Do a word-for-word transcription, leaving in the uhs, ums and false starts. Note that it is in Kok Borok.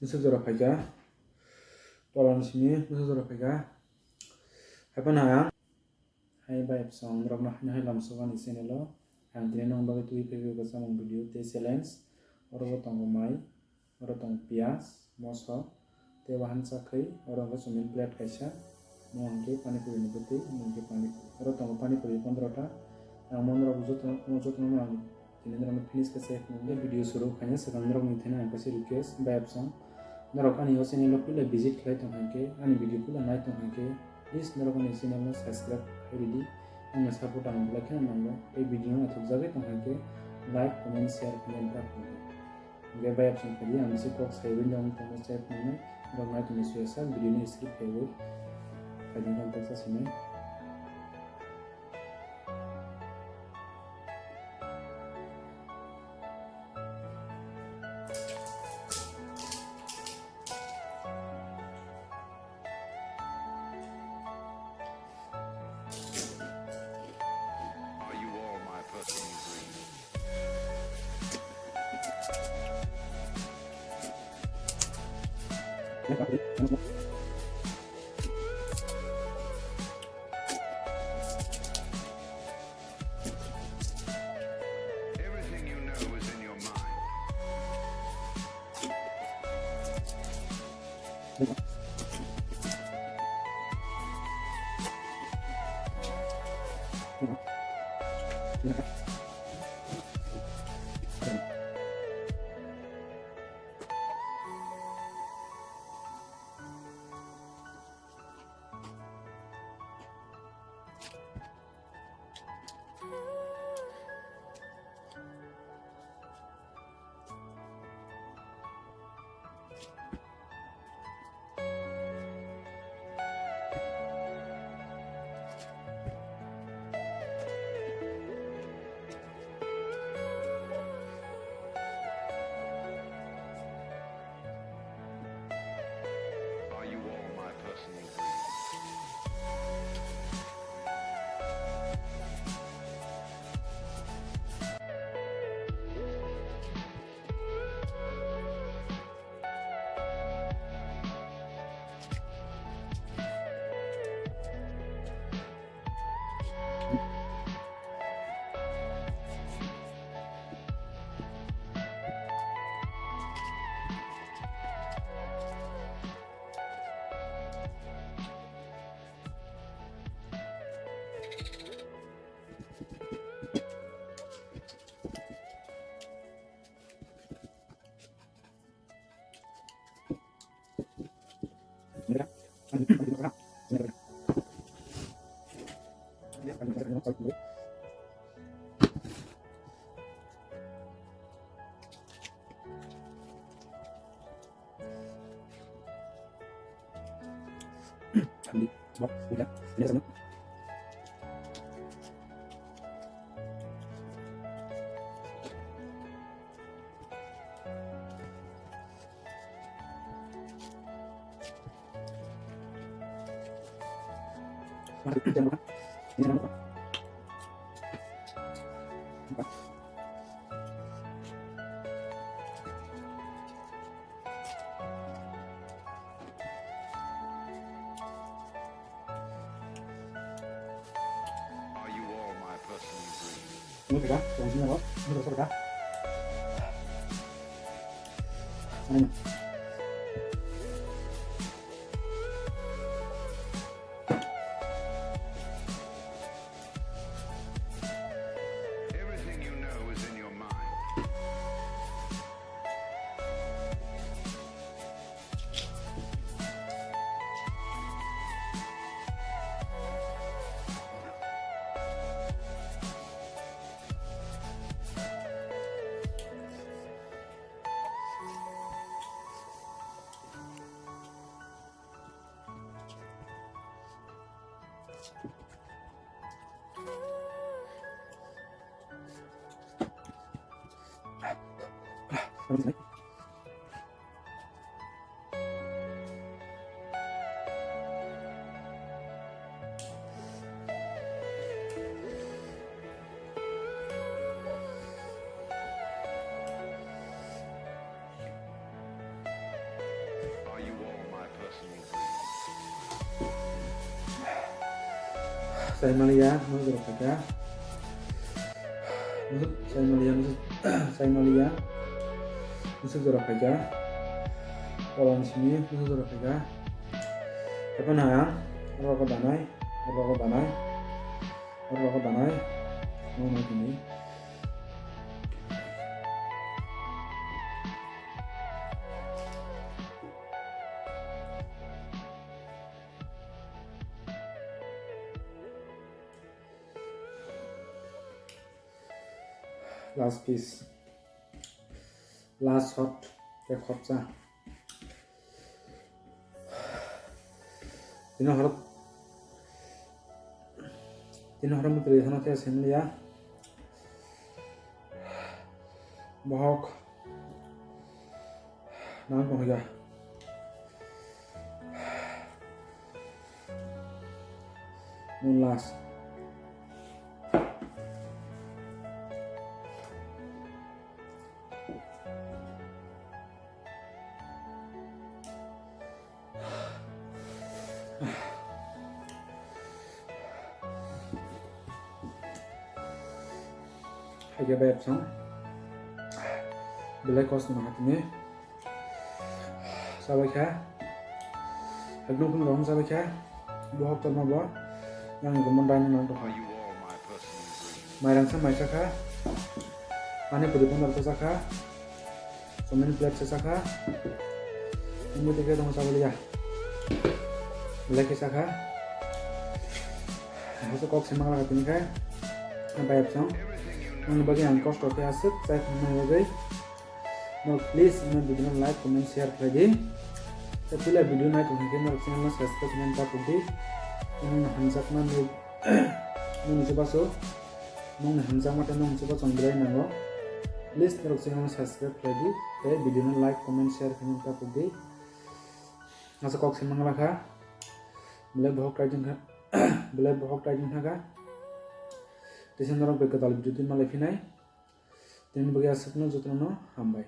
Bwswk jora phaikha, tola ni simi bwswk jora phaikha. Haiphano ang hai bai bwswng norokno haino hai lamsok ani channel o ang tini nokni bagwi twi phaiwi bo chamung video tei challenge. Oro bo tongo mai, oro tongo piyaj, moso, tei wahan chakhwi, oro hwnkhe chumui plate kaisa, mo hwnkhe pani puri ni bwtwi, mo hwnkhe pani puri. Oro tongo pani puri pondro ta. Ang mo norok jotono, mo jotono ang tini norokno finish khe se phunuknai. Video suru khaina swkang norokni thani ang kaisa request, bai bwswng norok ani o channel o puila visit khlai tong kha khe, ani video puila nai tong kha khe, please norok ani channel no subscribe khai ridi. Nokni support ang belai kheno nango. Tei video no naithokjagwi tong kha khe like, comment, share khaina da phunukdi. Hwnkhe bai bwswng khaidi ang bisi kok saiwi nong tongma chai phunuknai. Norok nai tongni suya sak video ni skip khaiwi khaidi nong toksa sinai. Are you all my personal dreams? Everything you know is in your mind. Are you all my personal dreams? Are you all my personal dreams? Everything you know is in your mind. Saimaliya, musu jora phaikha. Musu saimaliya, musu saimaliya. Musu jora phaikha. Polan simi, musu jora phaikha. Haphano ang rogo danai, rogo danai, rogo danai. Mo ma tini. Last piece. Last shot. Tei khoroksa. Tini horo, tini horo mutri hano khe simi ya. Bohok. Nang tong ya. Mo last. Haikhe bai absang belai kosto no hatini. Chabai kha. Hakno khun rong chabai kha. Bohok torma bo. Yang gumon dai nang tong. Mairang sa mai cha kha. Ani puri pon sa cha kha. Somin plate sa cha kha. Ini tiga dong chabai ya. Belai khe cha kha. Hasa kok se mangla tini kha. Bai absang. Ang bagi ang kosto khe asuk chai khumna bagwi. Norok please ano video no like, comment, share khlai di. Tei puila video nai tong khe norok channel no subscribe khlai ta pok di. Nong hamjakma nung nung chubaso nong hamjakma tei nong chubaso ang belai nango. Please norok channel no subscribe khlai di. Tei video no like, comment, share khlai ta pok di. Asa kok se mangla kha. Belai bohok try jeng kha. Belai bohok try jeng kha. Tei se norok bai kwtal video twi malai phinai. Tini bagwi aswkno jotono hambai.